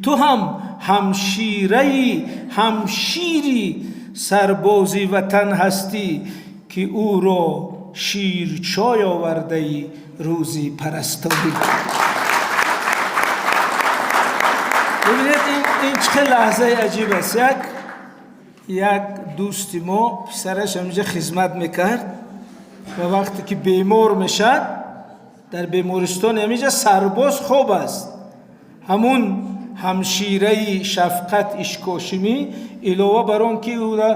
Ту ҳам ҳамшираи ҳамшири сарбози ватан ҳастӣ, ки ӯро ширчой овардаи рӯзи парасторӣ. Бибинед, ин чӣ лаҳзаи аҷиб аст. Як дӯсти мо писараш ҳаминҷа хизмат мекард ва вақте ки бемор мешад, дар бемористони ҳаминҷа сарбоз хоб аст. Ҳамун ҳамшираи шафқат Ишкошимӣ, илова бар он ки ӯра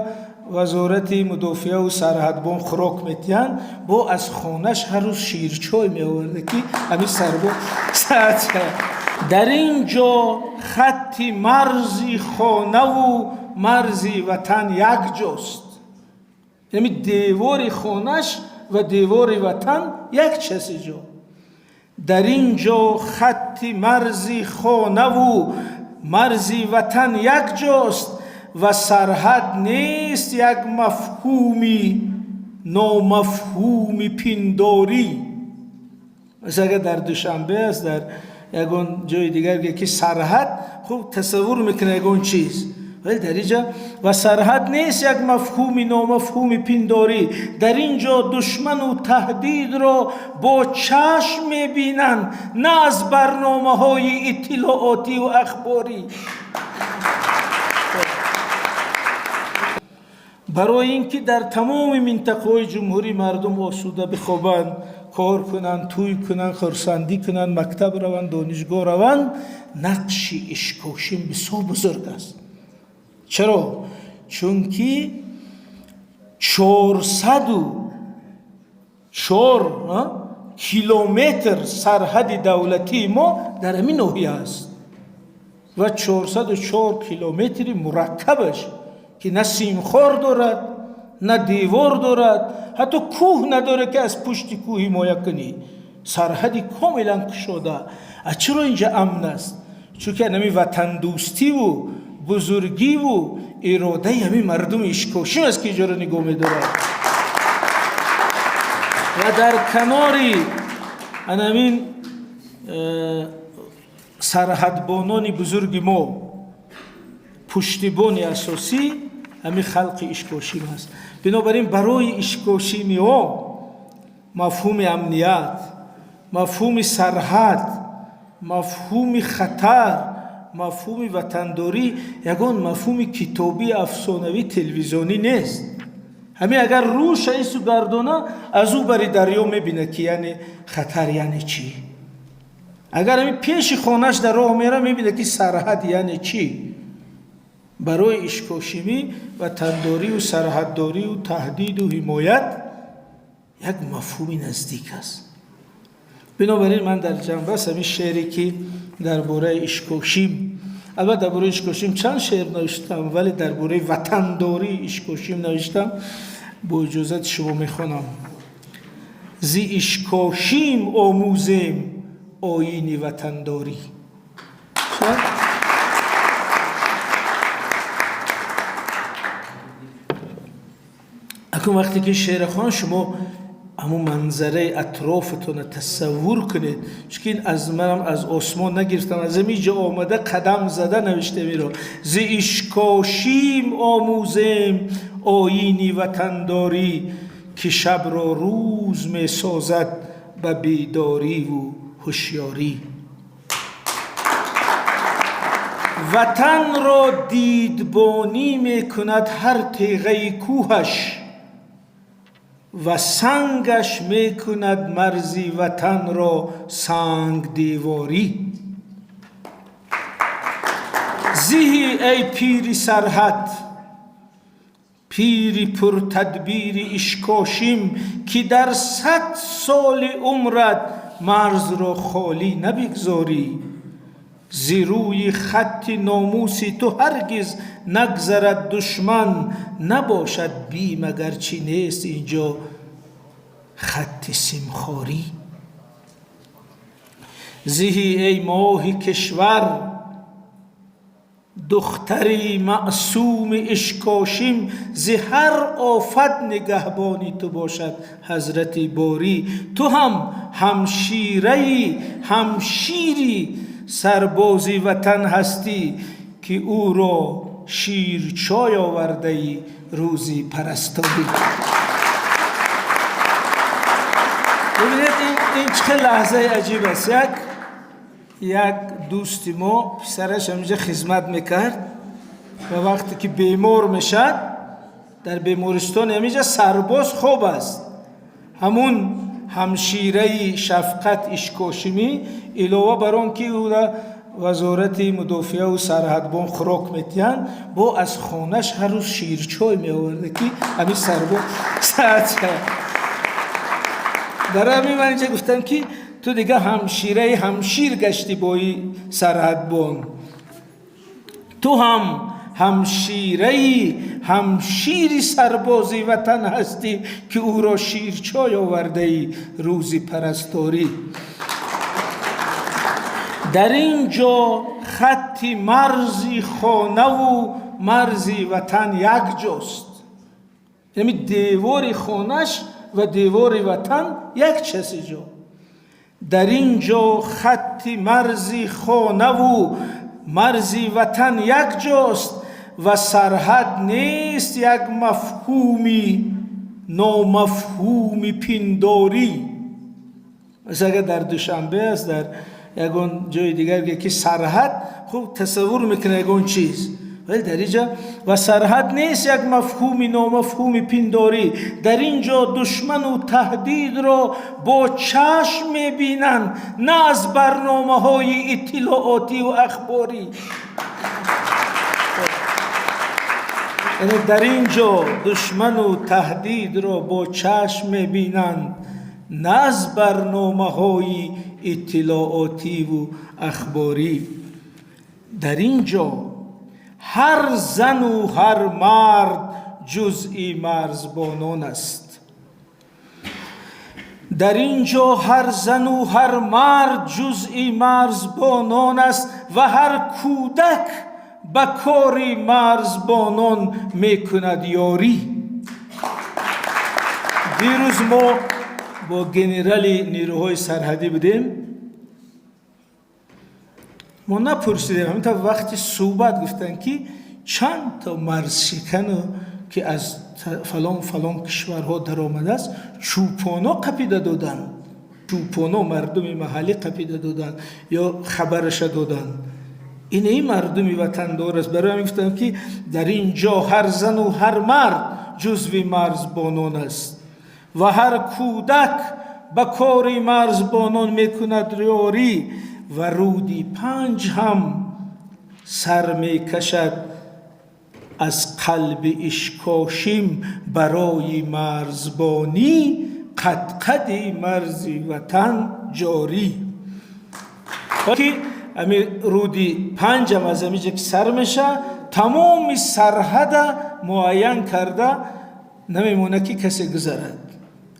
Вазорати мудофиаву сарҳадбон хӯрок метиҳанд, бо аз хонаш ҳар рӯз ширчой меоварда, ки ҳамин сарбоз. Дар ин ҷо хатти марзи хонаву марзи ватан якҷост, яъне девори хонаш ва девори ватан як часи ҷо. Дар ин ҷо хатти марзи хонаву марзи ватан якҷост ва сарҳад нест як мафҳуми номафҳуми пиндорӣ. Масалан, агар дар Душанбе аст, дар ягон ҷои дигар ки сарҳад, хуб тасаввур мекунад ягон чиз, вале дар инҷа ва сарҳад нест як мафҳуми номафҳуми пиндорӣ. Дар ин ҷо душману таҳдидро бо чашм мебинанд, на аз барномаҳои иттилоотиву ахборӣ. Барои ин ки дар тамоми минтақаҳои ҷумҳурӣ мардум осуда бихобанд, кор кунанд, тӯй кунанд, хурсандӣ кунанд, мактаб раванд, донишгоҳ раванд, нақши Ишкошим бисёр бузург аст. Чаро? Чунки 404 километр сарҳади давлатии мо дар ҳамин ноҳия аст ва 404 километри мураккабаш, ки на симхор дорад, на девор дорад, ҳатто кӯҳ надорад, ки аз пушти кӯҳ ҳимоя кунӣ. Сарҳади комилан кушода. А чаро инҷа амн аст? Чунки ҳамин ватандӯстиву бузургиву иродаи ҳамин мардуми Ишкошим аст, ки иҷоро нигоҳ медорад. Ва дар канори анамин сарҳадбонони бузурги мо пуштибони асосӣ ҳамин халқи Ишкошим аст. Бинобар ин, барои ишкошимиҳо мафҳуми амният, мафҳуми сарҳад, мафҳуми хатар, мафҳуми ватандорӣ ягон мафҳуми китобӣ, афсонавӣ, телевизионӣ нест. Ҳамин агар рӯша ису гардона, аз ӯ бари дарё мебинад, ки яъне хатар яъне чӣ. Агар ҳамин пеши хонаш дар роҳ мера, мебинад, ки сарҳад яъне чӣ. Барои ишкошимӣ ватандорию сарҳаддорию таҳдиду ҳимоят як мафҳуми наздик аст. Бинобар ин, ман дар ҷанбас ҳамин шеъре, ки дар бораи Ишкошим, албатта, дар бораи Ишкошим чанд шеър навиштам, вале дар бораи ватандории Ишкошим навиштам, бо иҷозати шумо мехонам. Зи Ишкошим омӯзем оини ватандорӣ. Акун вақте ки шеъра хон, шумо ҳамун манзараи атрофатонро тасаввур кунед, чунки ин аз манам аз осмон нагирифтам, аз ҳамин ҷо омада, қадам зада навиштам иро. Зи Ишкошим омӯзем оини ватандорӣ, ки шабро рӯз месозад ба бедориву ҳушёрӣ. Ватанро дидбонӣ мекунад ҳар теғаи кӯҳаш ва сангаш мекунад марзи ватанро сангдеворӣ. Зиҳи эй пири сарҳад, пири пуртадбири Ишкошим, ки дар 100 соли умрат марзро холӣ набигзорӣ. Зи рӯи хатти номуси ту ҳаргиз нагзарад душман, набошад бим, агарчи нест инҷо хатти симхорӣ. Зиҳи эй моҳи кишвар, духтари маъсуми Ишкошим, зи ҳар офат нигаҳбони ту бошад ҳазрати борӣ. Ту ҳам ҳамшираи ҳамшири сарбози ватан ҳастӣ, ки ӯро ширчой овардаи рӯзи парасторӣ. Бибинед, ин чӣ лаҳзаи аҷиб аст. Як дӯсти мо писараш ҳаминҷа хизмат мекард ва вақте ки бемор мешад, дар бемористони ҳаминҷа сарбоз хоб аст. Ҳамун ҳамшираи шафқат Ишкошимӣ, илова бар он ки ӯра вазорати мудофиаву сарҳадбон хӯрок метиҳанд, бо аз хонаш ҳар рӯз ширчой меоварда, ки ҳамин сарбоз саат. Дар ҳамин ман инҷа гуфтам, ки ту дига ҳамшираи ҳамшир гаштӣ бои сарҳадбон, ту ҳам ҳамшираи ҳамшири сарбози ватан ҳастӣ, ки ӯро ширчой овардаи рӯзи парасторӣ. Дар ин ҷо хатти марзи хонаву марзи ватан якҷост, яъне девори хонаш ва девори ватан як часи ҷо. Дар ин ҷо хатти марзи хонаву марзи ватан якҷост ва сарҳад нест як мафҳуми номафҳуми пиндорӣ. Масалан, агар дар Душанбе аст, дар ягон ҷои дигар, ки сарҳад хуб тасаввур мекунад ягон чиз, вале дар инҷа ва сарҳад нест як мафҳуми номафҳуми пиндорӣ. Дар ин ҷо душману таҳдидро бо чашм мебинанд, на аз барномаҳои иттилоотиву ахборӣ. Яъне дар ин ҷо душману таҳдидро бо чашм мебинанд, на аз барномаҳои иттилоотиву ахборӣ. Дар ин ҷо ҳар зану ҳар мард ҷузъи марзбонон аст. Дар ин ҷо ҳар зану ҳар мард ҷузъи марзбонон аст ва ҳар кӯдак ба кори марзбонон мекунад ёрӣ. Дирӯз мо бо генерали нерӯҳои сарҳадӣ будем. Мо напурсидем, ҳамин тавр вақти суҳбат гуфтанд, ки чанд то марзшикану ки аз фалон фалон кишварҳо даромадааст, чӯпоно қапида доданд, чӯпоно, мардуми маҳаллӣ қапида доданд ё хабараша доданд. Ин ин мардуми ватандор аст. Барои ҳамин гуфтам, ки дар ин ҷо ҳар зану ҳар мард ҷузви марзбонон аст ва ҳар кӯдак ба кори марзбонон мекунад ёрӣ. Ва рӯди Панҷ ҳам сар мекашад аз қалби Ишкошим барои марзбонӣ, қадқади марзи ватан ҷорӣ. Ки ами рӯди Панҷам аз амиҷа ки сар меша, тамоми сарҳада муайян карда намемонад, ки касе гузарад.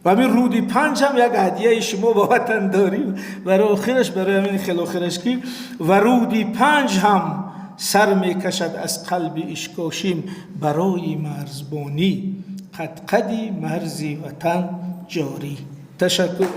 Ва ҳамин рӯди Панҷ ҳам як ҳадияи шумо ба ватандорӣ. Барои охираш, барои ҳамин хеле охираш, ки ва рӯди Панҷ ҳам сар мекашад аз қалби Ишкошим барои марзбонӣ, қадқади марзи ватан ҷорӣ. Ташаккур.